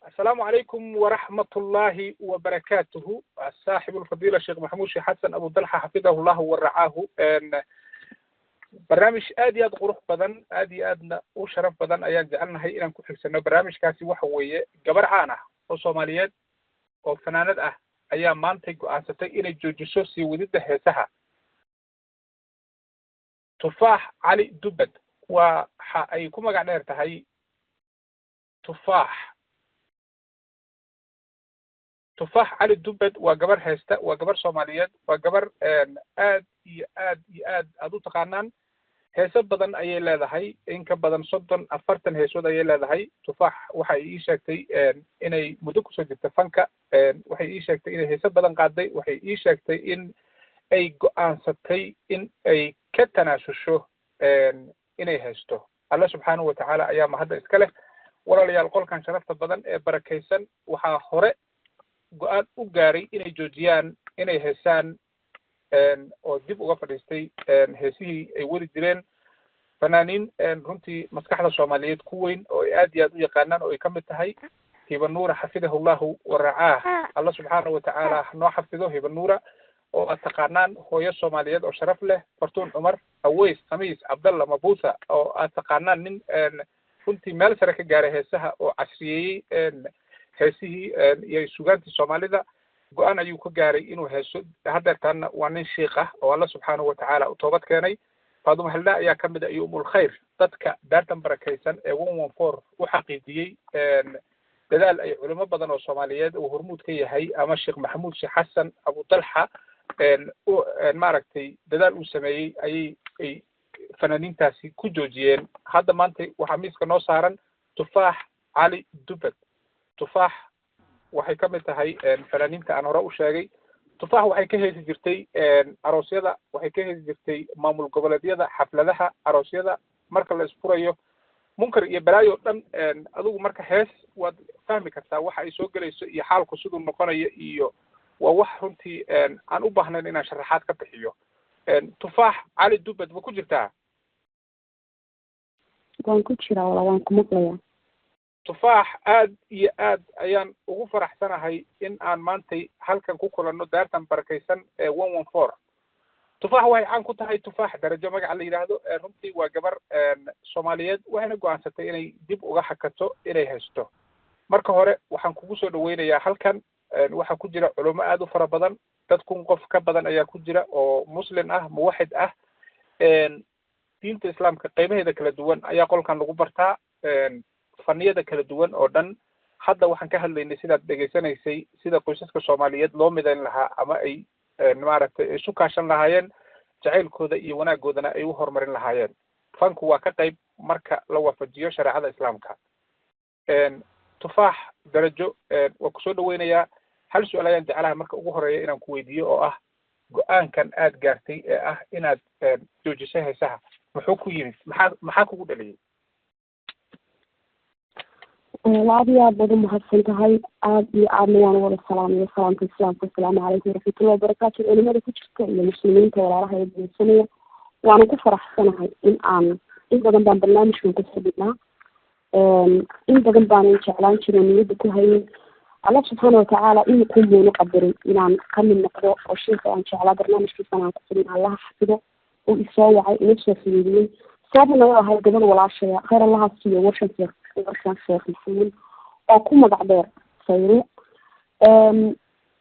Asalaamu calaykum waraxmatullaahi wabarakaatuhu. Saaxibu lfadiila Sheekh Maxamuud Sheekh Xasan Abu Dalxa, xafidahu llahu waracaahu. Barnaamij aad iyo aad qurux badan, aad iyo aadna u sharaf badan ayaan jecelnahay inaan ku xigsano. Barnaamijkaasi waxa weeye gabar caan ah oo Soomaaliyeed oo fanaanad ah ayaa maantay go'aansatay inay joojiso sii wadidda heesaha. Tufaax Cali Dubad waxa ay ku magac dheer tahay Tufaax. Tufaax Cali Dubad waa gabar heesta, waa gabar Soomaaliyeed, waa gabar aad iyo aad iyo aad aad u taqaanaan. Heeso badan ayay leedahay, in ka badan 30, 40 heesood ayay leedahay. Tufaax waxay ii sheegtay inay muddo kusoo jirta fanka. Waxay ii sheegtay inay heeso badan qaaday. Waxay ii sheegtay in ay go'aansatay in ay ka tanaasusho inay haysto. Alla subxaanahu watacaala ayaa mahadda iska leh. Walaalayaal, qolkan sharafta badan ee barakaysan waxaa hore go'aan u gaaray inay joojiyaan inay heesaan oo dib uga fadhiistay heesihii ay wadi jireen fanaaniin runtii maskaxda Soomaaliyeed ku weyn oo ay aad iyo aad u yaqaanaan, oo ay ka mid tahay Hiba Nuura, xafidahu llahu waracaah. Alla subxaanahu watacaala hanoo xafido Hiba Nuura oo aad taqaanaan, hooyo Soomaaliyeed oo sharaf leh. Fartuun Cumar Aweys Khamiis Cabdalla Mabusa oo aad taqaanaan, nin runtii meel sare ka gaaray heesaha oo casriyeeyey heesihii iyo sugaantii Soomaalida, go'aan ayuu ka gaaray inuu heeso. Haddeertaanna waa nin shiik ah oo Alla subxaanahu watacaala u toobad keenay. Faaduma Haldha ayaa ka mid ah iyo Umulkhayr. Dadka daartan barakaysan ee 114 u xaqiijiyey dadaal ay culimo badan oo Soomaaliyeed uu hormuud ka yahay ama Sheekh Maxamuud Sheekh Xasan Abu Dalxa maaragtay dadaal uu sameeyey ayay ay fanaaniintaasi ku joojiyeen. Hadda maanta waxaa miiska noo saaran Tufaax Cali Dubad. Tufaax waxay ka mid tahay fanaaniinta aan hore u sheegay. Tufaax waxay ka heesi jirtay aroosyada, waxay ka heesi jirtay maamul goboleedyada, xafladaha aroosyada marka la isfurayo, munkar iyo balaayo o dhan. Adigu marka hees waad fahmi kartaa waxa ay soo gelayso iyo xaalku siduu noqonayo, iyo waa wax runtii aan u baahnayn inaan sharaxaad ka bixiyo. Tufaax Cali Dubad, ma ku jirtaa? Waan ku jiraa walaa, waan ku maqlayaa. Tufaax, aad iyo aad ayaan ugu faraxsanahay in aan maantay halkan ku kulanno daartan barakaysan ee 114. Tufaax waxay caan ku tahay Tufaax Darajo magaca la yidhaahdo. Runtii waa gabar Soomaaliyeed, waxayna go'aansatay inay dib uga hakato inay haysto. Marka hore waxaan kugu soo dhaweynayaa halkan. Waxaa ku jira culimo aad u fara badan, dad 1000 qof ka badan ayaa ku jira oo Muslim ah, muwaxid ah. Diinta Islaamka qeybaheeda kala duwan ayaa qolkan lagu bartaa, faniyada kala duwan oo dhan. Hadda waxaan ka hadlaynay, sidaad dhegaysanaysay, sida qoysaska Soomaaliyeed loo midayn lahaa ama ay maaragtay isu kaashan lahaayeen, jacaylkooda iyo wanaagoodana ay u horumarin lahaayeen. Fanku waa ka qayb marka la waafajiyo shareecada Islaamka. Tufaax Darajo, waa kusoo dhaweynayaa. Hal su'aal ayaan jeclahay marka ugu horeeya inaan ku weydiiyo oo ah: go'aankan aad gaartay ee ah inaad joojisay heesaha muxuu ku yimid? Maxaa kugu dhaliyey? Aad iyo aad baad umahadsan tahay, aad iyo aadna waan wada salaamaya salaamka Islaamka. Asalaamu calaykum waraxmatullahi wabarakaatu. Culimada ku jirta iyo Muslimiinta walaalaha ee dhegeysanaya, waana ku faraxsanahay in aan in badan baan barnaamijkan ku xidhinaa, in badan baanan jeclaan jirin, niyadda ku hayay. Allah subxaana watacaala imikun qadaray inaan kamid noqdo oo sheika aan jeclaa barnaamijkiisana aan ku xidhin, Allaha xafido, uu isoo wacay, ila soo xiriiriyey. Sababna u ahay gabadh walaashaya, khayr Allaha siiyo, Warshan Sheekh, Warshan Sheekh Maxamuud oo ku magac dheer Sayruuc.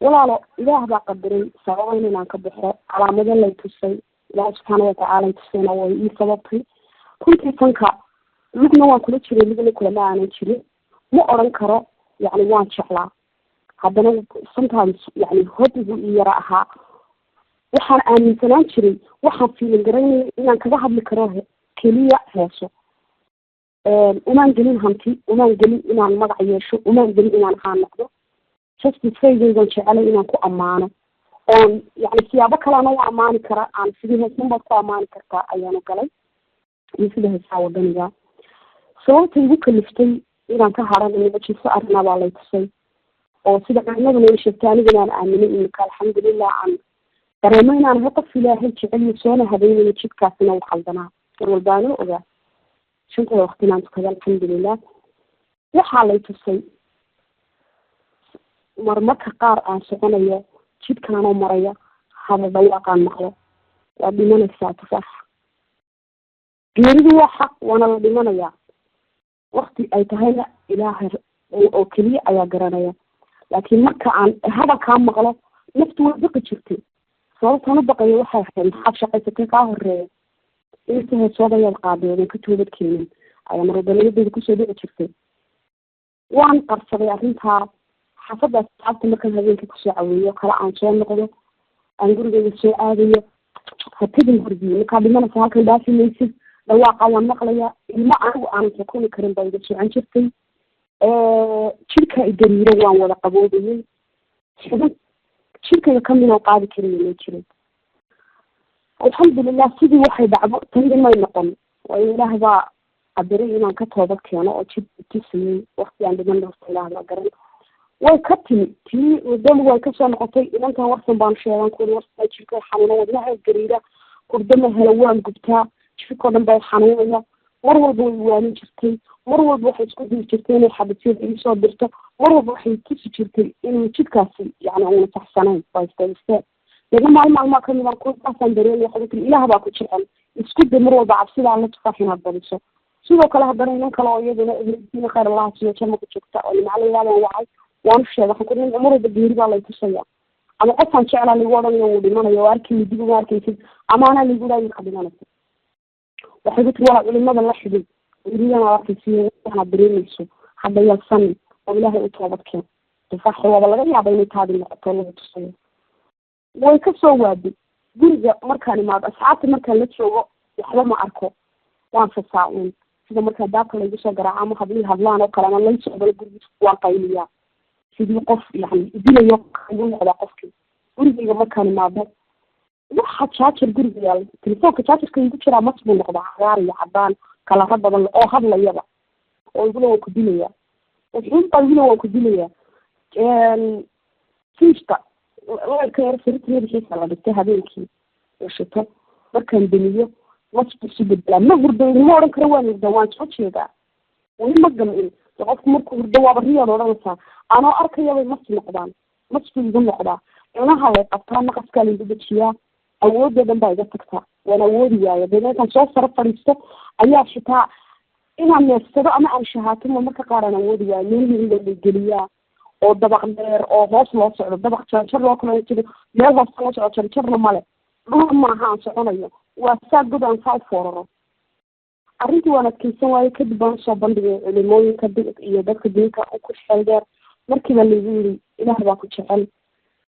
Walaalo, Ilaah baa qadaray sababayn inaan ka baxo. Calaamado lay tusay, Ilaahi subxaana watacaala tusayna way ii sababtay. Runtii fanka lugna waan kula jiray, lugna kulama aanan jirin. Ma oran karo yani waan jeclaa, haddana sometimes yani hobby buu ii yara ahaa. Waxaan aaminsanaan jiray, waxaan feeling garaynaya inaan kaga hadli karo keliya heeso. Umaan gelin hanti, umaan gelin inaan magac yeesho, umaan gelin inaan caan noqdo. Just faygaygan jecelay inaan ku ammaano oon yani siyaabo kaleana u ammaani kara aan sidii heesan baad ku ammaani kartaa ayaanu galay iyo sida heesaha wadaniga. Sababta igu kaliftay inaan ka haran mucjiso arrinaa baa lay tusay oo sida culimaduna ay sheegtay, anigana aan aaminay. Imika alxamdulilah aan dareemo inaan ahay qof Ilaahay jeceliyo soona habeynayo, jidkaasina uu khaldanaa. War walbaanoo ogaa shantada waqti inaan tukada, alxamdulilah. Waxaa lay tusay Marmarka qaar aan soconayo jidkaanoo maraya, hadal dhawaaqaan maqlo, waa dhimanaysaa Tufaax. Geeridu waa xaq, waana la dhimanayaa. Wakti ay tahayna Ilaahay oo keliya ayaa garanaya, laakiin marka aan hadalkaa maqlo naftu way baqi jirtay. Sababtaan u baqayo waxay ahayd, maxaad shaqaysatay kaa horeeya, inta heesoodayaad qaaday oodan ka toobad keenin, ayaa marwadanayadeeda kusoo dhici jirtay. Waan qarsaday arrintaa. Xaafadda asxaabta markaan habeenka kusoo caweeyo kale, aan soo noqdo, aan gurigeyga soo aadayo, ha tegin gurigii, markaa dhimanaysa, halkan dhaafi maysid. Dhawaaqa waan maqlaya. Ilmo anigu aanan xukumi karin baa iga socon jirtay. Jirka igariiro, waan wada qaboobayay, xubin jirkayga kamid oo qaadi karaya ma jirin. Alxamdulilah, sidii waxay dhacdo tani may noqon, waayo Ilaah baa qadaray inaan ka toobad keeno oo jid tusayay. Wakti aan dhiman horta Ilaah baa garan. Way ka timi tii muddo, way kasoo noqotay. Inantan Warsan baan sheegan kuri, Warsan, jirka xanuuna, wadnaha gariira, hurdo ma helo, waan gubtaa, jirkao dhan baa xanuunaya. Mar walba way waanin jirtay, mar walba waxay isku diri jirtay inay xabisyada iisoo dirto, mar walba waxay tusi jirtay inuu jidkaasi yani uuna saxsanayn. Waa step step. Deedna maalin maalmaa kamid aan kusaasaan dareemay, waxay tiri, Ilaah baa ku jecel, isku day mar walba cabsida Alla, Tufaax, inaad badiso. Sidoo kale haddana inan kale oo iyaduna ehelkiina, khayr Allaha siiyo, Jarmalka joogta oo Nimco baan wacay, waan u sheegay. Waxaan ku Nimco, mar walba geeri baa lay tusaya, ama qofaan jeclaa lagu odhanaya wuu dhimanayo oo arkayni dib uma arkaysid, ama anaa lagu dhahay markaa dhimanaysa. Waxay ku tiri, waa culimada la xidhin, geeridan aad arkaysiyo waxaad dareemayso hadda yalsanin oo Ilaahay u toobad keen, Tufaaxa, waaba laga yaaba inay taadi noqoto lagu tusayo. Way kasoo waaday. Guriga markaan imaado, asxaabta markaan la joogo, waxba ma arko, waan sasaa uun. Sida markaa daabka laygu soo garaaco ama hablihii hadlaan oo kale ama lay socdalo gurigiis, waan qayliyaa sidii qof yani dilayo igu noqdaa qofkii. Gurigayga markaan imaado, waxa jaajar guriga yaala, telefoonka jaajarka igu jiraa mas buu noqdaa, cagaar iyo cadaan kalaro badan oo hadlayaba oo igula waan ku dilaya, wuxuunbaa igula waan ku dilaya. Fiishka leerka yar sariirta madaxiisa la dhigtay habeenkii la shito, markaan damiyo mas buu isu bedelaa. Ma hurdo, ma odhan karo waan hurdaa, waan soo jeedaa, weli ma gamcin. Qofku markuu hurdo waaba riyaad odhanaysaa. Anoo arkayabay mas noqdaan, mas buu igu noqdaa. Cunaha lay qabtaa, naqaskaa laygu dejiyaa, awoodoo dhan baa iga tagtaa, waan awoodi waaya. Deedna intaan soo saro fadhiisto ayaa xitaa inaan neefsado ama aan shahaato ma marka qaar aan awoodi waayo. Meel yariga lay geliyaa oo dabaq dheer oo hoos loo socdo, dabaq jarjar loo kala jiro, meel hoos loo socdo, jarjarna male, dhul maaha aan soconayo, waa saa god aan saa u fooraro. Arrintii waan adkeysan waaye. Kadib baan usoo bandhigay culimooyinka iyo dadka diinka ku xeel dheer. Markiiba laygu yiri, Ilaah baa ku jecel,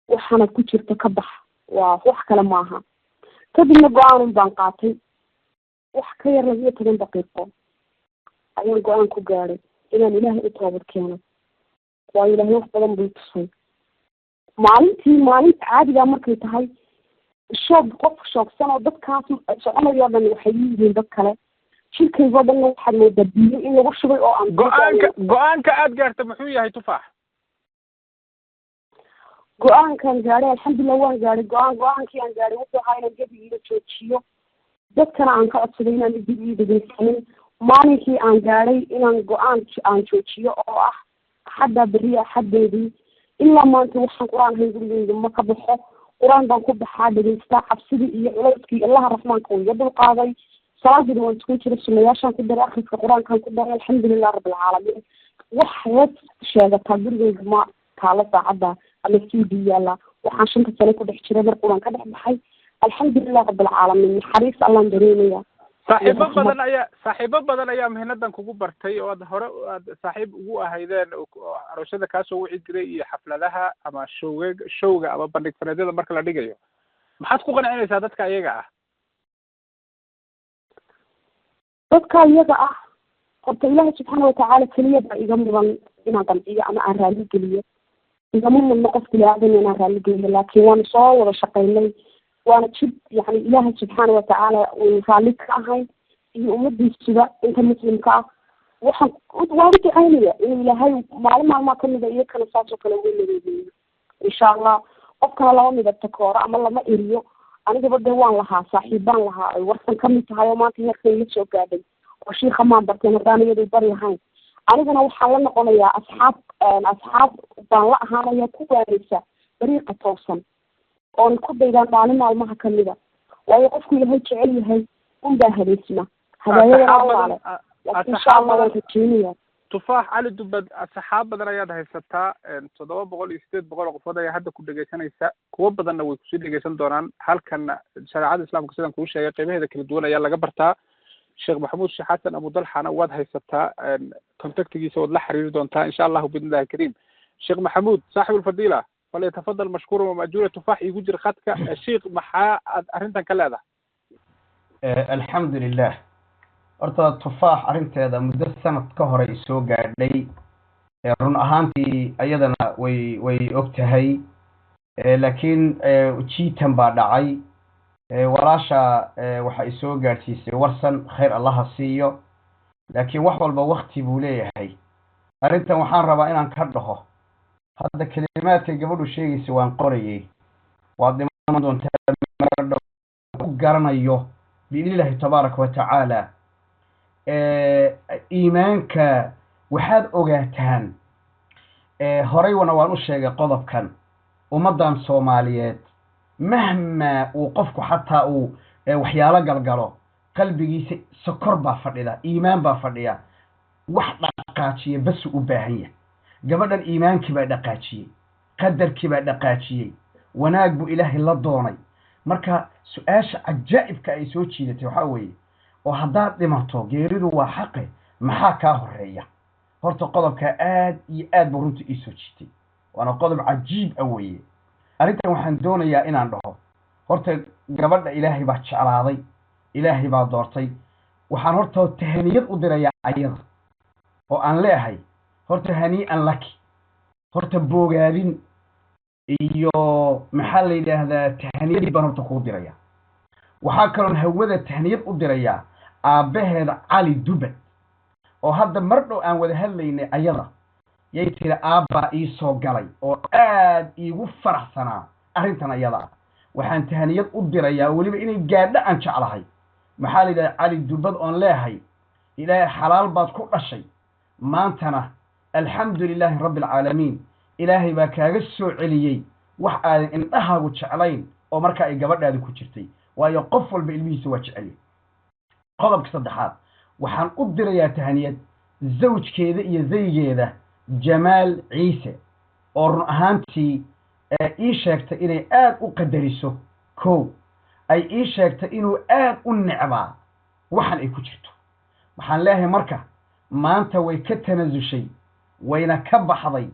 waxaanad ku jirto ka bax, waa wax kale maaha. Kadibna go-aanun baan qaatay. Wax ka yar 12 daqiiqo ayaan go-aan ku gaadhay inaan Ilaahay u toobad keeno, waayo Ilaahay wax badan buu tusay. Maalintii maalinta caadigaa markay tahay, shoog, qof shoogsan oo dadkaas soconayo dhan waxay yihiin dad kale, jirkaygoo dhanna waxaad moodaa biyo in lagu shubay oo aan Go-aanka aada gaarta muxuu yahay, Tufaax? Go-aankaan gaadhay, alxamdulilah, waan gaadhay go-aan. Go-aankii aan gaadhay wuxuu ahaa inaan gebigiiba joojiyo, dadkana aan ka codsaday inaan dib ii dhegeysanin. Maalinkii aan gaadhay inaan go-aan aan joojiyo oo ah Axaddaa berri Axaddeedii, ilaa maanta waxaan qur-aan hayn gurigeyga ma ka baxo. Qur-aan baan ku baxaa, dhegeystaa. Cabsidii iyo culayskii Allaha Raxmaanka uu iga dulqaaday. Salaadida waan tukan jiray, sunayaashaan ku daray, akriska qur-aankaan ku daray. Alxamdulilah rabbilcaalamiin. Wax hees sheegataa gurigeyga ma taalo saacadda ama CD yaala. Waxaan 5-ta sano ku dhex jiray mar qur-aan ka dhex baxay. Alxamdulilah rabbilcaalamiin, naxariis Allaan dareemaya. Saaxiibo badan ayaa mihnadan kugu bartay oo aad hore aad saaxiib ugu ahaydeen, oo aroosyada kaasoo wici jiray iyo xafladaha ama showga ama bandhig faneedyada marka la dhigayo. Maxaad ku qancinaysaa dadka iyaga ah? Dadka iyaga ah, horta Ilaahay subxaana watacaala keliya baa iga mudan inaan qanciyo ama aan raalli geliyo. Igama mudno qof bini-aadan inaan raalli geliyo, laakiin waanu soo wada shaqaynay, waana jid yani Ilaahay subxaana watacaala uu raalli ka ahayn iyo ummadiisuba inta muslimka ah. Waxaan waan u ducaynaya inuu Ilaahay maalin maalmaa kamida iyo kana saas oo kale uga nadeegeeyo, insha Allah. Qofkana lama midabta kooro ama lama eriyo. Anigaba dee waan lahaa saaxiibbaan lahaa ay Warsan kamid tahay oo maanta heerkan ila soo gaadhay oo shiika maan barteen haddaan iyadu bari lahayn. Aniguna waxaan la noqonayaa asxaab, asxaab baan la ahaanaya ku waareysa dariiqa toosan oonay ku daydaan maalin maalmaha kamida, waayo qofku Ilaahay jecel yahay unbaa hadeysma hadaayadana walaale, laakiin insha Allah waan rajeynaya. Tufaax Cali Dubad, asxaab badan ayaad haysataa, 700 iyo 800 oo qofood ayaa hadda ku dhegeysanaysa, kuwo badanna way kusii dhegeysan doonaan. Halkanna shareecada Islaamka, sidaan kuu sheegay, qeybaheeda kala duwan ayaa laga bartaa. Sheekh Maxamuud Sheekh Xasan Abudalxana waad haysataa contactigiisa, waad la xiriiri doontaa insha Allahu biidnillahi kariim. Sheekh Maxamuud saaxib alfadiila, falyatafadal mashkuuran wamaajuura. Tufaax igu jir khadka. Sheikh, maxaa aad arrintan ka leedahay? Alxamdu lilah. Horta Tufaax arrinteeda muddo sanad ka hore isoo gaadhay, run ahaantii ayadana way og tahay, laakiin jiitan baa dhacay. Walaasha waxa isoo gaadhsiisay warsan, khayr Allaha siiyo, laakiin wax walba wakti buu leeyahay. Arrintan waxaan rabaa inaan ka dhaho hadda kelimaadkay gabadhu sheegaysa waan qorayay, waad dhiman doontaa ku garanayo biidni Illahi tabaaraka wa tacaala. Iimaanka waxaad ogaataan, horeywana waan u sheegay qodobkan, ummaddan Soomaaliyeed mahmaa uu qofku xataa uu waxyaalo galgalo, qalbigiisa sokor baa fadhida, iimaan baa fadhiya, wax dhaqaajiya basu u baahan yahay. Gabadhan iimaankii baa dhaqaajiyey, qadarkii baa dhaqaajiyey, wanaag buu Ilaahay la doonay. Marka su-aasha cajaa'ibka ay soo jiidatay waxaa weeye, oo haddaad dhimato, geeridu waa xaqe, maxaa kaa horeeya? Horta qodobkaa aad iyo aad buu runta ii soo jiitay, waana qodob cajiib ah weeye. Arrintan waxaan doonayaa inaan dhaho, horta gabadha Ilaahay baa jeclaaday, Ilaahay baa doortay. Waxaan horta tahaniyad u dirayaa ayada oo aan leeyahay, horta hanii'an laki, horta boogaadin iyo maxaa la yidhaahdaa, tahaniyad baan horta kuu diraya. Waxaa kaloon hawada tahniyad u dirayaa aabbaheeda Cali Dubad, oo hadda mar dhow aan wada hadlaynay ayada, yay tiri aabbaa ii soo galay oo aad iigu faraxsanaa arrintan ayada ah. Waxaan tahaniyad u dirayaa oo weliba inay gaadho aan jeclahay, maxaa la yidhahda, Cali Dubad, oon leehay Ilaahay xalaal baad ku dhashay, maantana alxamdu lilaahi rabbi alcaalamiin, Ilaahay baa kaaga soo celiyey wax aadan indhahaagu jeclayn oo markaa ay gabadhaadi ku jirtay, waayo qof walba ilmihiisa waa jecelyay. Qodobka saddexaad, waxaan u dirayaa tahaniyad zawjkeeda iyo zaygeeda Jamaal Ciise, oo run ahaantii ii sheegtay inay aad u qadariso, kow ay ii sheegtay inuu aad u necbaa waxan ay ku jirto. Waxaan leeyahay marka maanta way ka tanasushay, wayna ka baxday.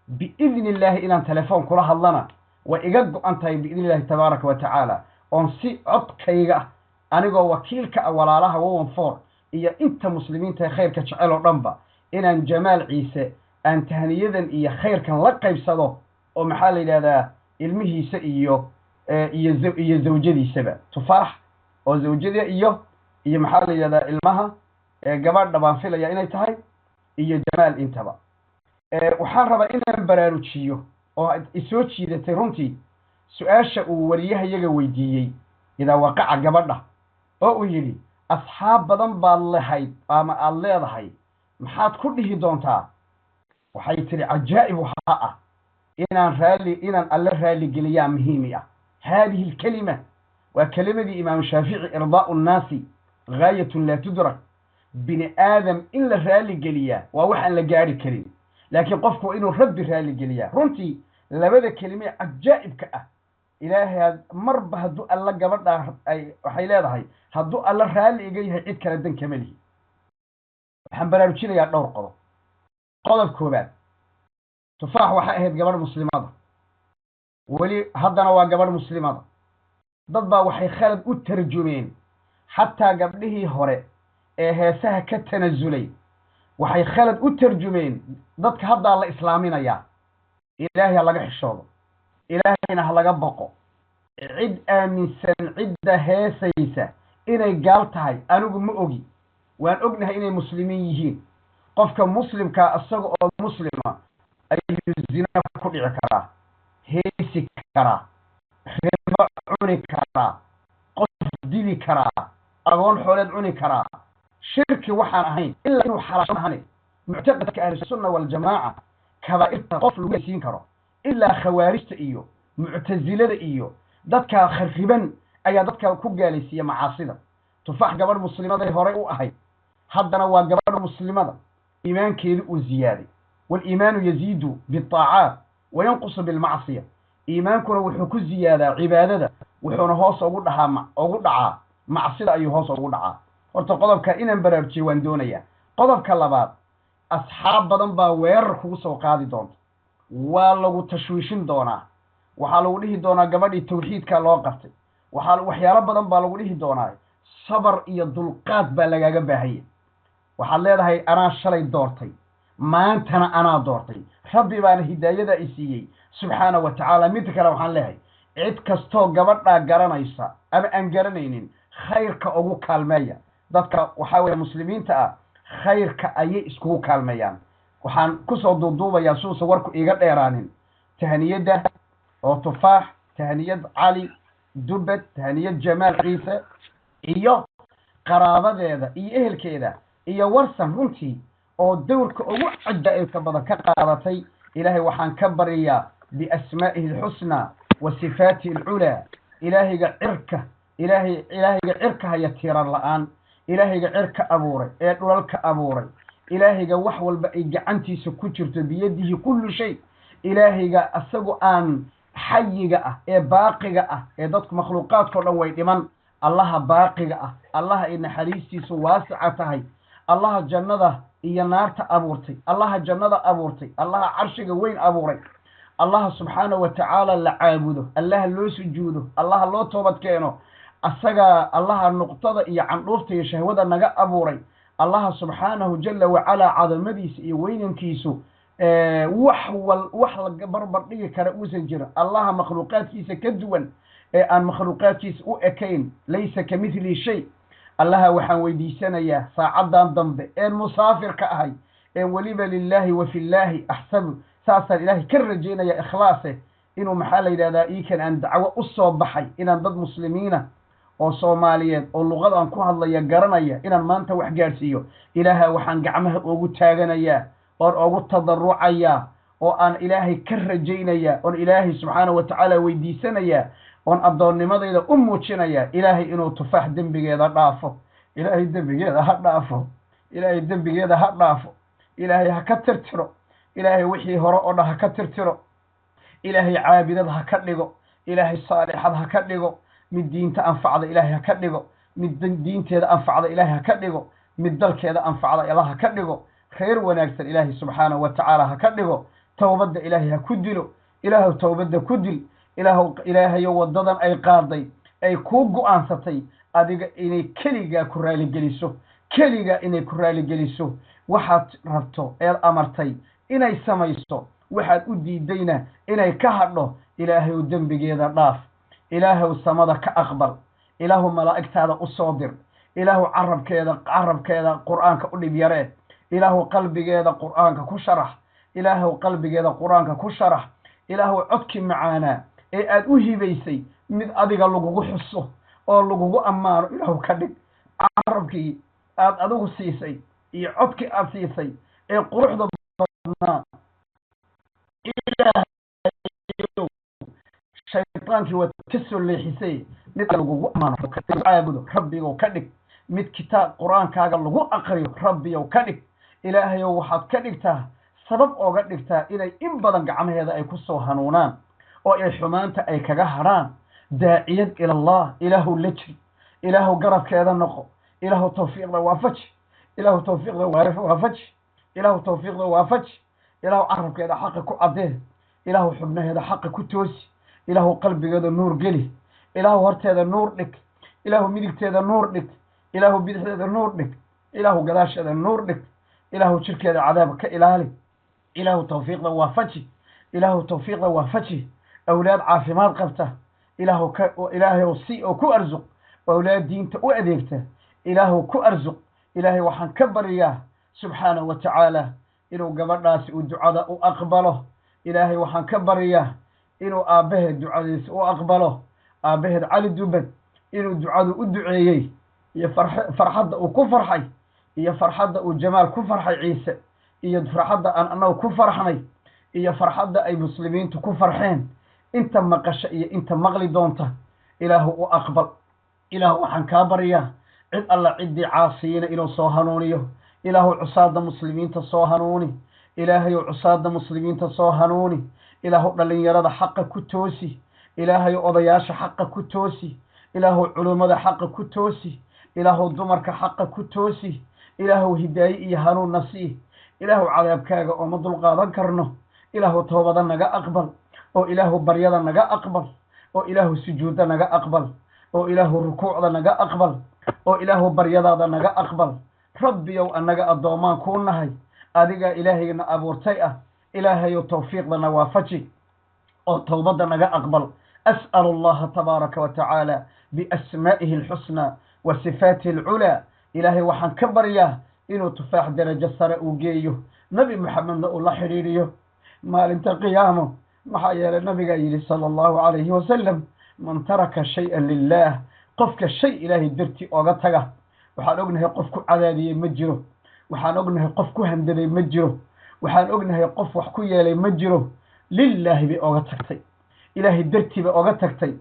Biidni Illaahi inaan telefoon kula hadlana way iga go-an tahay biidni Illahi tabaaraka wa tacaala, oon si codkayga anigoo wakiilka ah walaalaha 114 iyo inta muslimiinta ee khayrka jecel oo dhanba inaan Jamaal Ciise aan tahniyadan iyo khayrkan la qaybsado, oo maxaa la yidhahdaa, ilmihiisa iyo zawjadiisaba, Tufaax oo zawjada iyo maxaa la yidhahdaa, ilmaha gabadha baan filaya inay tahay, iyo Jamaal intaba. Waxaan rabaa inaan baraarujiyo oo isoo jiidatay runtii su-aasha uu wariyahayaga weydiiyey idaa waqaca gabadha, oo uu yidhi asxaab badan baad lahayd ama aada leedahay, maxaad ku dhihi doontaa? Waxay tidhi cajaa'ib waxaa ah inaan raalli, inaan Alle raalligeliyaa muhiimi ah. Haadihi alkelima waa kelimadii Imaam Shaafici, irdaa'u nnaasi gaayatun laa tudrak. Bini aadam in la raalligeliyaa waa wax aan la gaari karin, laakiin qofku waa inuu Rabbi raalligeliyaa. Runtii labada kelime cajaa'ibka ah, Ilaahay marba hadduu Alla gabadhaa ay waxay leedahay, hadduu Alla raalli iga yahay cid kale dan kama lihi. Waxaan baraarujinayaa dhowr qodob. Qodob koobaad, Tufaax waxay ahayd gabadh muslimada, weli haddana waa gabadh muslimada. Dad baa waxay khalad u tarjumeen, xataa gabdhihii hore ee heesaha ka tanasulay waxay khalad u tarjumeen dadka haddaa la islaaminayaa. Ilaahay ha laga xishoodo, Ilaahayna ha laga baqo. Cid aaminsan cidda heesaysa inay gaal tahay anigu ma ogi, waan ognahay inay muslimiin yihiin. Qofka muslimkaa isaga oo muslima ayuu zina ku dhici karaa, heesi karaa, ribo cuni karaa, qof dili karaa, agoon xooleed cuni karaa, shirki waxaan ahayn ilaa inuu xalaasho ahane. Muctaqadka Ahlusunna Waljamaaca, kabaa'irta qof lagu siin karo ilaa khawaarijta iyo muctasilada iyo dadka khariban ayaa dadka ku gaalaysiiya macaasida. Tufaax gabadh muslimaday horey u ahayd, haddana waa gabadh muslimada, iimaankeedu uu ziyaaday. Waliimaanu yaziidu biaacaat wayanqusu bilmacsiya. Iimaankuna wuxuu ku ziyaadaa cibaadada, wuxuuna hoos ugu dhahaa, ugu dhacaa macsida ayuu hoos ugu dhacaa. Horta qodobka inaan baraarujiyo waan doonayaa. Qodobka labaad, asxaab badan baa weerar kugu soo qaadi doonta, waa lagu tashwiishin doonaa, waxaa lagu dhihi doonaa gabadhii tawxiidka loo qabtay, waxaa waxyaalo badan baa lagu dhihi doonaa. Sabar iyo dulqaad baa lagaaga baahanya. Waxaad leedahay: anaa shalay doortay, maantana anaa doortay, Rabbi baana hidaayada i siiyey subxaana wa tacaala. Midda kale waxaan leeyahay, cid kastoo gabadhaa garanaysa ama aan garanaynin, khayrka ugu kaalmeeya. Dadka waxaa weeye muslimiinta ah khayrka ayay iskugu kaalmeeyaan. Waxaan kusoo duuduubayaa, suusa warku iiga dheeraanin, tahaniyadda oo Tufaax, tahaniyad Cali Dubed, tahaniyad Jamaal Ciise iyo qaraabadeeda iyo ehelkeeda iyo Warsan, runtii oo dowrka ugu cajaa'ibka badan ka qaadatay. Ilaahay waxaan ka baryayaa biasmaa'ihi alxusnaa wa sifaatihi alculaa, Ilaahayga cirka, Ilaahay, Ilaahayga cirka haya tiirar la'aan, Ilaahayga cirka abuuray ee dhulalka abuuray, Ilaahayga wax walba ay gacantiisa ku jirto, biyadihi kullu shay, Ilaahayga isagu aan xayiga ah ee baaqiga ah ee dadku makhluuqaadkao dhan way dhiman, Allaha baaqiga ah, Allaha ay naxariistiisu waasica tahay, Allaha jannada iyo naarta abuurtay, Allaha jannada abuurtay, Allaha carshiga weyn abuuray, Allaha subxaana wa tacaala la caabudo, Allaha loo sujuudo, Allaha loo toobad keeno, asagaa Allaha nuqtada iyo candhuufta iyo shahwada naga abuuray, Allaha subxaanahu jala wacalaa cadamadiisa iyo weynankiisu wax wal wax la barbar dhigi kara uusan jirin, Allaha makhluuqaadkiisa ka duwan ee aan makhluuqaadkiisa u ekayn, laysa ka mithli shay, Allaha waxaan weydiisanayaa saacaddan dambe een musaafirka ahay ee weliba lilaahi wa fillaahi axsabu, saasaan Ilaahay ka rajaynaya ikhlaase, inuu, maxaa la yidhahdaa, iikan aan dacwo u soo baxay, inaan dad muslimiina oo Soomaaliyeed oo luqadaan ku hadlaya garanaya inaan maanta wax gaadhsiiyo. Ilaaha waxaan gacmaha ugu taaganayaa oon ugu tadarucayaa oo aan Ilaahay ka rajaynayaa oon Ilaahay subxaana wa tacaala weydiisanayaa oon addoonnimadayda u muujinayaa Ilaahay inuu Tufaax dembigeeda dhaafo. Ilaahay dembigeeda ha dhaafo, Ilaahay dembigeeda ha dhaafo, Ilaahay ha ka tirtiro, Ilaahay wixii hore oo dhan ha ka tirtiro, Ilaahay caabidad ha ka dhigo, Ilaahay saalixad ha ka dhigo, mid diinta anfacda Ilaahay ha ka dhigo, mid diinteeda anfacda Ilaahay ha ka dhigo, mid dalkeeda anfacda Allah ha ka dhigo, reer wanaagsan Ilaahay subxaanahu wa tacaala ha ka dhigo. Towbadda Ilaahay ha ku dilo. Ilaahu towbadda ku dil. Ilaahu, Ilaahayo, waddadan ay qaaday ay kuu go'aansatay adiga inay keligaa ku raaligeliso, keligaa inay ku raaligeliso, waxaad rabto eed amartay inay samayso, waxaad u diidayna inay ka hadho, Ilaahayow dembigeeda dhaaf. Ilaahow samada ka aqbal. Ilaahu malaa'igtaada u soo dir. Ilaahu carabkeeda Qur'aanka u dhib yaree. Ilaahu qalbigeeda Qur'aanka ku sharax. Ilaahu qalbigeeda Qur'aanka ku sharax. Ilaahu codkii macaanaa ee aad u hibaysay mid adiga lagugu xuso oo lagugu ammaano Ilaahu ka dhig. Carabkii aad adigu siisay iyo codkii aad siisay ee quruxda badnaa, Ilaahayow shaytaankii waad ka soo leexisay, mid lagugu ammaano, caabudo, Rabbigow ka dhig. Mid kitaab Qur-aankaaga lagu aqriyo Rabbiyow ka dhig. Ilaahayow waxaad ka dhigtaa, sabab ooga dhigtaa inay in badan gacmaheeda ay ku soo hanuunaan oo ay xumaanta ay kaga hadhaan. Daaciyad ilallah Ilaahu la jir, Ilaahu garabkeeda noqo, Ilaahu tawfiiqda waafaji, Ilaahu tawfiiqda waafaji, Ilaahu tawfiiqda waafaji. Ilaahu carabkeeda xaqa ku caddee, Ilaahu xubnaheeda xaqa ku toosi, Ilaahu qalbigeeda nuur geli, Ilaahu horteeda nuur dhig, Ilaahu midigteeda nuur dhig, Ilaahu bidixdeeda nuur dhig, Ilaahu gadaasheeda nuur dhig, Ilaahu jirkeeda cadaab ka ilaali. Ilaahu tawfiiqda waafaji, Ilaahu tawfiiqda waafaji. Awlaad caafimaad qabta Ilaahu ka, Ilaahayow si oo ku arsuq. Awlaad diinta u adeegta Ilaahu ku arsuq. Ilaahay waxaan ka baryaa subxaanahu wa tacaala inuu gabadhaasi uu ducada u aqbalo. Ilaahay waxaan ka baryaa inuu aabbaheed ducadiisa u aqbalo, aabbaheed Cali Dubad, inuu ducadu u duceeyey iyo farxadda uu ku farxay iyo farxadda uu Jamaal ku farxay Ciise. Iyo farxadda aan annagu ku farxnay iyo farxadda ay muslimiintu ku farxeen, inta maqasha iyo inta maqli doonta, Ilaahu u aqbal. Ilaahu waxaan kaa baryaa cid alla ciddii caasiyiina inuu soo hanuuniyo. Ilaahu cusaada muslimiinta soo hanuuni. Ilaahayow, cusaada muslimiinta soo hanuuni. Ilaahu dhallinyarada xaqa ku toosi. Ilaahayow, odayaasha xaqa ku toosi. Ilaahu culummada xaqa ku toosi. Ilaahu dumarka xaqa ku toosi. Ilaahu hidaaye iyo hanuunna sii. Ilaahu cadaabkaaga ooma dulqaadan karno. Ilaahu toobada naga aqbal, oo Ilaahu baryada naga aqbal, oo Ilaahu sujuudda naga aqbal, oo Ilaahu rukuucda naga aqbal, oo Ilaahu baryadaada naga aqbal. Rabbiyow, annaga addoomaan kuu nahay, adigaa Ilaahayna abuurtay ah. Ilaahayow, tawfiiqdana waafaji oo towbadda naga aqbal. As'al Allaha tabaaraka wa tacaala biasmaa'ihi alxusnaa wa sifaatihi alculaa. Ilaahay waxaan ka baryaa inuu Tufaax darajo sare uu geeyo, Nebi Moxamedna uu la xidhiidhiyo maalinta qiyaamo. Maxaa yeelay, Nabigaa yidhi sala Allahu calayhi wasalam: "Man taraka shay-an lilah", qofka shay Ilaahay dartii ooga taga. Waxaan ognahay qof ku cadaadiyey ma jiro, waxaan ognahay qof ku handaday ma jiro, waxaan ognahay qof wax ku yeelay ma jiro. Lilaahi bay ooga tagtay, Ilaahay dartii bay ooga tagtay.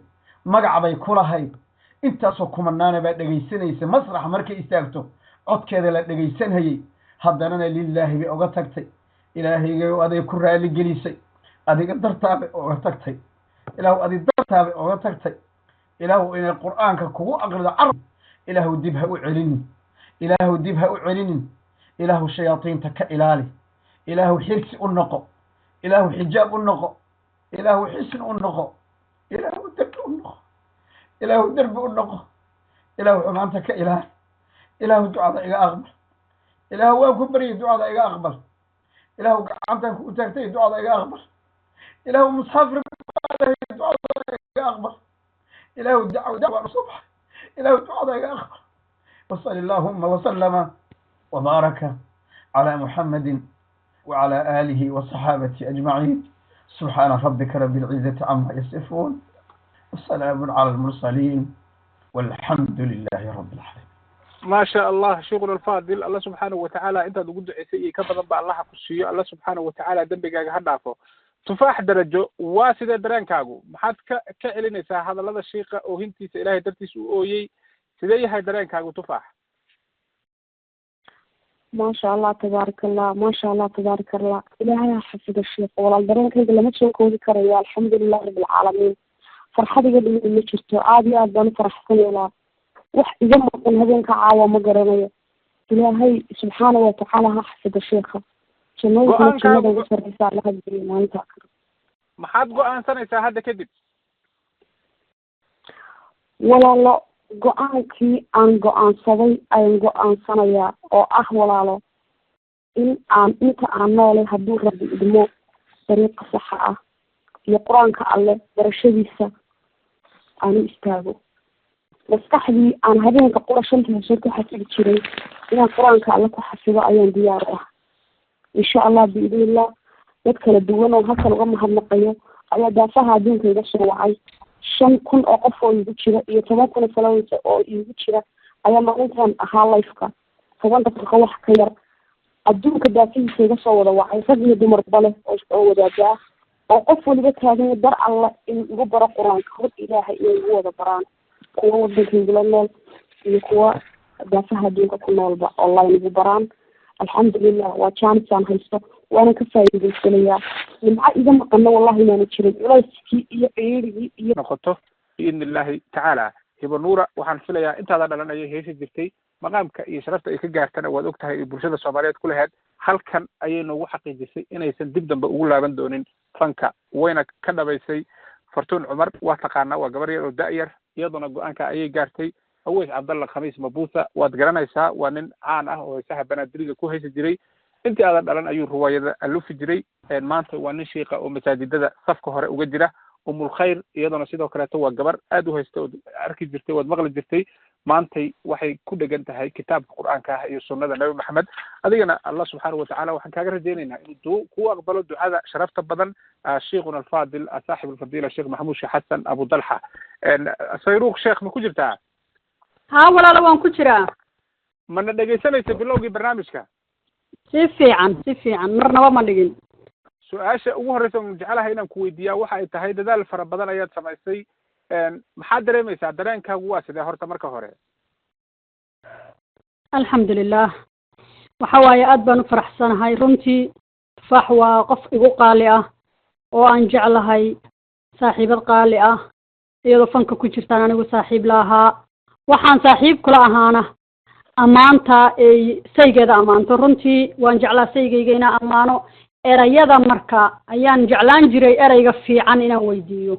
Magac bay ku lahayd, intaasoo kumanaana baa dhegaysanaysa masrax markay istaagto, codkeeda la dhegaysanhayey. Haddanana lilaahi bay oga tagtay. Ilaahaygayow, aday ku raali gelisay, adiga dartaabay oga tagtay. Ilaahu, adi dartaabay oga tagtay. Ilaahu, inay Qur'aanka kugu aqrido carab, Ilaahu dib ha u celinin, Ilaahu dib ha u celinin. Ilaahu shayaadiinta ka ilaali. Ilaahu xirsi u noqo, Ilaahu xijaab u noqo, Ilaahu xisn u noqo, Ilaahu derbi u noqo, Ilaahu derbi u noqo. Ilaahu xumaanta ka ilaali. Ilaahu ducada iga aqbal. Ilaahu waan ku baryay, ducada iga aqbal. Ilaahu gacantaan ku taagtay, ducada iga aqbal. Ilaahu musxafir, ducada iga aqbal. Ilaahu dacwo dacwa soo baxay, Ilaahu ducada iga aqbal. وصل اللهم وسلم وبارك على محمد وعلى آله وصحابته أجمعين. سبحان ربك رب العزة عما يصفون، وسلام على المرسلين، والحمد لله رب العالمين. Ma sha Allah, sheikhuna alfaadil, Alla subxaanahu watacaala intaad ugu duceysay iyo ka badan ba Allaha ku siiyo. Alla subxaanahu watacaala dembigaaga ha dhaafo. Tufaax Darajo, waa sidee dareenkaagu? Maxaad ka celinaysaa hadallada shiika, oohintiisa Ilaahay dartiis u ooyey? Sidee yahay dareenkaagu, Tufaax? Maasha Allah, tabaaraka Allah, maasha Allah, tabaaraka Allah. Ilaahay ha xafido sheekh. Walaal, dareenkayga lama soo koobi karayo. Alxamdulilah rabbilcaalamiin. Farxad iga dhiman ma jirto, aada iyo aad baan u faraxsan. Walaal, wax iga maqan habeenka caawa ma garanayo. Ilaahay subxaana watacaala ha xafido sheekha, jannooyinkana jannada ugu sarreysa Allaha geliyo maalinta. Maxaad go-aansanaysaa hadda kadib? Walaalo, go-aankii aan go-aansaday ayaan go-aansanayaa, oo ah, walaalo, in aan inta aan noolay, hadduu Rabbi idmo, dariiqa saxa ah iyo Qur-aanka Alle barashadiisa aan u istaago. Maskaxdii aan habeenka qura shanta heesood ku xafidi jiray, inaan Qur-aanka Alle ku xafido ayaan diyaar u ah, insha Allah, biidnillah. Dad kala duwan oo halkan uga mahadnaqayo ayaa daafaha adduunka iga soo wacay. 5,000 oo qof oo iigu jira iyo 10,000 oo followers oo iigu jira ayaa maalintan ahaa live-ka 10 daqiiqo wax ka yar adduunka daafihiisa iga soo wada wacay, rag iyo dumarba leh, oo wadaagaa, oo qof waliba taagan dar Alla inuu igu baro Qur-aanka, hor Ilaahay inay igu wada baraan, kuwa wadanka igula nool iyo kuwa daafaha adduunka ku noolba online igu baraan. Alxamdulilah, waa chance aan haysto, waana ka faa'iidaysanayaa. Nimco iga maqano wallahi inaana jirin, culayskii iyo ciirigii iyo Noqoto biidni Illahi tacaala. Hiba Nuura, waxaan filayaa intaada dhalan ayay heesi jirtay. Maqaamka iyo sharafta ay ka gaartana waad og tahay bulshada Soomaaliyeed ku lahayd. Halkan ayay noogu xaqiijisay inaysan dib dambe ugu laaban doonin fanka, wayna ka dhabaysay. Fartuun Cumar waa taqaanaa, waa gabar yar oo da-yar, iyaduna go-aanka ayay gaartay. Aweys Cabdalla Khamiis Mabuusa waad garanaysaa, waa nin caan ah oo heesaha banaadiriga ku haysi jiray. Intii aadan dhalan ayuu ruwaayada alufi jiray. Maanta waa nin shiika oo masaajidada safka hore uga jira. Umulkhayr iyaduna sidoo kaleeto waa gabar aad u haysta, ood arki jirtay, waad maqli jirtay. Maantay waxay ku dhegan tahay kitaabka Qur-aanka ah iyo sunnada Nabi Maxamed. Adigana Allah subxaanahu watacala waxaan kaaga rajaynaynaa inuu ku aqbalo ducada sharafta badan. Sheikhuna alfadil, saaxib alfadila, Sheekh Maxamuud Sheekh Xasan Abu Dalxa. Sayruuq Sheekh, ma ku jirtaa? Haa walaalo, waan ku jiraa. Mana dhegaysanaysa bilowgii barnaamijka? Si fiican, si fiican, marnaba ma dhigin. Su-aasha ugu horreysa oon jeclahay inaan ku weydiiyaa waxa ay tahay, dadaal fara badan ayaad samaysay, maxaad dareemaysaa? Dareenkaagu waa sidee horta marka hore? Alxamdulilah, waxa waaye aad baan u faraxsanahay runtii. Tufaax waa qof igu qaali ah oo aan jeclahay, saaxiibad qaali ah. Iyadoo fanka ku jirtaan anigu saaxiib la ahaa, waxaan saaxiib kula ahaana ammaanta ay saygeeda ammaanto. Runtii waan jeclaa saygayga inaan ammaano. Erayada marka ayaan jeclaan jiray, erayga fiican inaan weydiiyo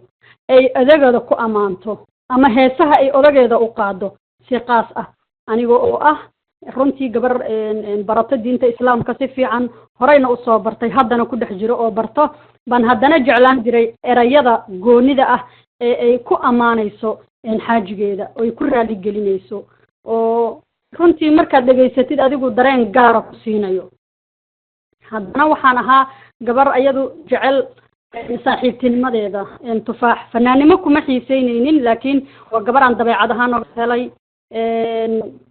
ay odageeda ku ammaanto ama heesaha ay odageeda u qaado si qaas ah. Aniga oo ah runtii gabar barato diinta islaamka si fiican, horeyna usoo bartay, haddana ku dhex jiro oo barto, baan haddana jeclaan jiray erayada goonida ah ee ay ku ammaanayso xaajigeeda oo ay ku raaligelinayso, oo runtii markaad dhegaysatid adigu dareen gaara ku siinayo. Haddana waxaan ahaa gabar iyadu jecel saaxiibtinimadeeda Tufaax. Fanaannimo kuma xiiseyneynin, laakiin waa gabar aan dabeecad ahaan oga helay,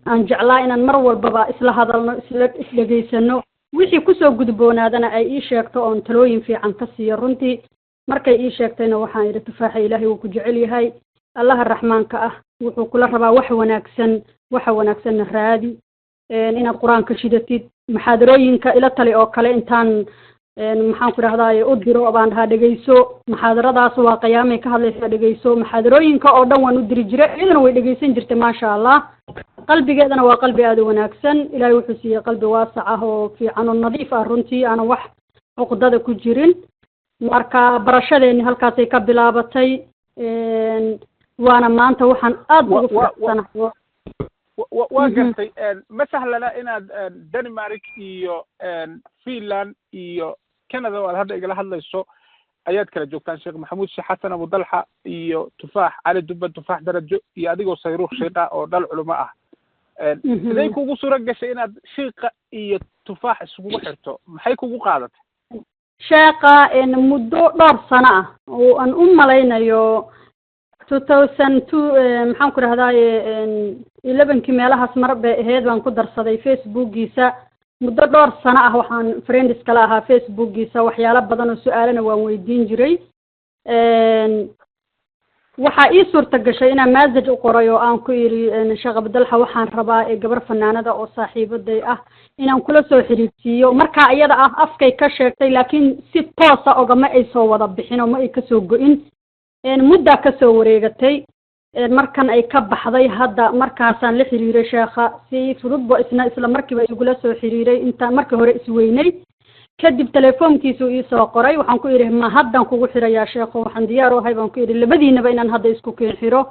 aan jeclaa inaan mar walbaba isla hadalno, isla isdhegaysano, wixii kusoo gudboonaadana ay ii sheegto oon talooyin fiican ka siiyo. Runtii markay ii sheegtayna waxaan idhi, "Tufaaxa, Ilaahay wuu ku jecel yahay, Allaha raxmaanka ah wuxuu kula rabaa wax wanaagsan, waxa wanaagsanna raadi, inaad qur-aanka shidatid, muxaadarooyinka ila tali." Oo kale intaan, maxaan ku idhahdaye, u diro baan dhahaa, "Dhegeyso muxaadaradaas, waa qiyaamay ka hadlaysaa, dhegeyso." Muxaadarooyinka oo dhan waan u diri jiray, iyadana way dhegeysan jirtay, maasha Allah. Qalbigeedana waa qalbi aada u wanaagsan. Ilaahay wuxuu siiyey qalbi waasac ah oo fiican oo nadiif ah runtii, aanan wax cuqdada ku jirin. Marka barashadeeni halkaasay ka bilaabatay, waana maanta waxaan aada ugu faraxsanahay. Waa gartay. Ma sahlana inaad Denmark iyo Finland iyo Canada oo aad hadda igala hadlayso ayaad kala joogtaan, Sheekh Maxamuud Sheekh Xasan Abudalxa iyo Tufaax Cali Dubba, Tufaax Darajo, iyo adigoo Sayruukh shiiqa oo dhal culimo ah. Sidee kugu suura gashay inaad shiiqa iyo Tufaax isugu xirto? Maxay kugu qaadatay? Sheekha muddo dhowr sano ah oo aan u malaynayo 2002, maxaan ku rahdaye, 11-kii meelahaas mar bay ahayd, baan ku darsaday Facebookiisa. Muddo dhowr sano ah waxaan friends kala ahaa Facebookiisa. Waxyaalo badan oo su-aalana waan weydiin jiray. Waxaa ii suurta gashay inaan message u qoray oo aan ku idhi, "Sheekh Abdalxa, waxaan rabaa ee gabar fanaanada oo saaxiibaday ah inaan kula soo xiriirsiiyo." Markaa iyada ah afkay ka sheegtay, laakiin si toosa ogama ay soo wada bixin oo ma ay kasoo go-in. Muddaa kasoo wareegatay markan ay ka baxday hadda, markaasaan la xiriiray sheekha. Si fududba isna isla markiiba igula soo xiriiray. Intaan markii hore isweynay kadib telefoonkiisuu iisoo qoray. Waxaan ku idhi, "Ma haddaan kugu xirayaa, sheekho? Waxaan diyaar u ahay," baan ku idhi, "labadiinaba inaan hadda isku keen xiro."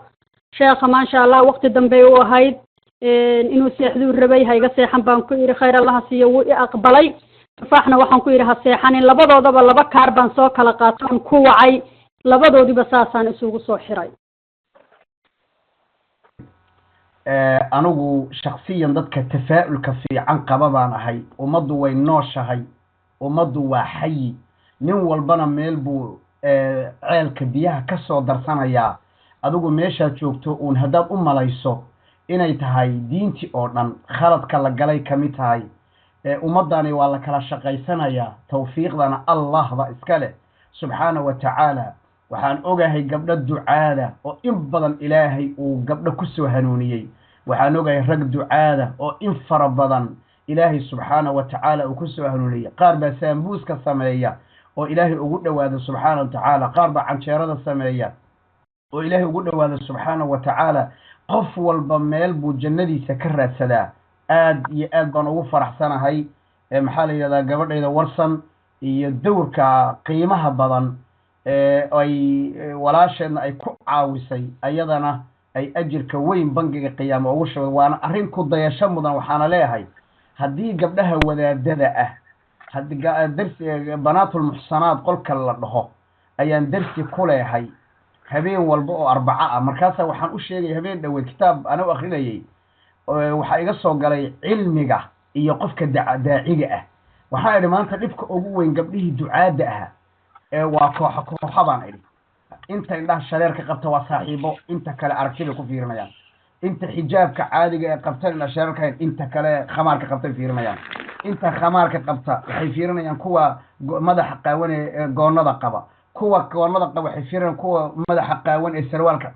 Sheekha, maasha Allah, waqti dambey u ahayd, inuu seexduu rabay. "Ha iga seexan," baan ku idhi. Khayr Allaha siiyo, wuu i aqbalay. Tufaaxna waxaan ku idhi, "Ha seexanin." Labadoodaba laba kaar baan soo kala qaatoon ku wacay, labadoodiba saasaan isugu soo xiray. Anigu shaksiyan dadka tafaa'ulka fiican qaba baan ahay. Ummaddu way nooshahay, ummaddu waa xayi, nin walbana meel buu ceelka biyaha ka soo darsanayaa. Adigu meeshaad joogto uun haddaad u malayso inay tahay diintii oo dhan khaladka la galay ka mid tahay, ummaddani waa la kala shaqaysanayaa. Tawfiiqdana Allah ba iska leh, subxaana wa tacaala. Waxaan ogahay gabdho ducaada oo in badan Ilaahay uu gabdho ku soo hanuuniyey. Waxaan ogahay rag ducaada oo in fara badan Ilaahay subxaana wa tacaala uu ku soo hanuuniyey. Qaar baa saambuuska sameeya oo Ilaahay ugu dhowaado subxaana wa tacaala, qaar baa canjeerada sameeya oo Ilaahay ugu dhowaado subxaana wa tacaala. Qof walba meel buu jannadiisa ka raadsadaa. Aad iyo aad baan ugu faraxsanahay, maxaa la yidhahdaa, gabadhayda Warsan iyo dowrka qiimaha badan ee ay walaasheedna ay ku caawisay, ayadana ay ajirka weyn bangiga qiyaamo ugu shubay. Waana arrin ku dayasho mudan. Waxaana leeyahay, haddii gabdhaha wadaadada ah, haddii darsi banaatulmuxsanaad qolka la dhaho ayaan darsi ku leehay habeen walba oo Arbaco ah. Markaasaa waxaan u sheegay habeen dhoweed kitaab ana u akrinayay, waxaa iga soo galay cilmiga iyo qofka daaciga ah. Waxaan idhi, maanta dhibka ugu weyn gabdhihii ducaadda ahaa ee waa kooxo kooxo baan idhi. Inta indhaha shareerka qabta waa saaxiibo, inta kale aragti bay ku fiirinayaan. Inta xijaabka caadiga ee qabtan indhashareerka, inta kale khamaarka qabtay fiirinayaan. Inta khamaarka qabta waxay fiirinayaan kuwa madaxa qaawan ee goonada qaba. Kuwa goonada qaba waxay fiirinayaan kuwa madaxa qaawan ee sarwaalka.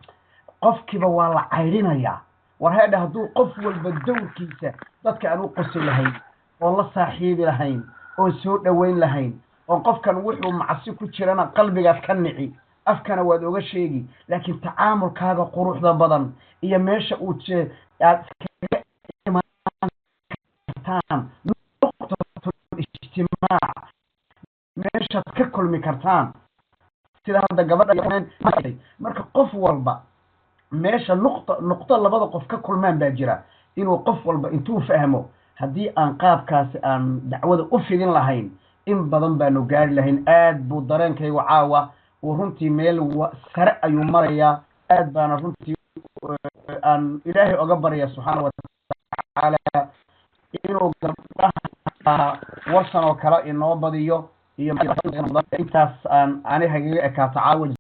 Qofkiiba waa la caydhinayaa. War heedha, hadduu qof walba dowrkiisa dadka aan u qosi lahayn, oon la saaxiibi lahayn, oon soo dhoweyn lahayn, oo qofkan wuxuu macsi ku jirana qalbigaad ka nici, afkana waad oga sheegi, laakiin tacaamulkaaga quruxda badan iyo meesha uu je aad iskaga imaan kartaan, nuqtatul ijtimaac, meeshaad ka kulmi kartaan, sida hadda gabadha. Marka qof walba meesha nuqta nuqto labada qof ka kulmaan baa jira, inuu qof walba intuu fahmo, haddii aan qaabkaasi aan dacwada u fidin lahayn, in badan baanu gaari lahayn. Aad buu dareenkaygu caawa uu runtii meel sare ayuu marayaa. Aad baana runtii aan Ilaahay oga barya subxaana watacaala inuu gabdhaha Warsan oo kale inoo badiyo. Iyo intaas aan ani hagaga ekaato caawa.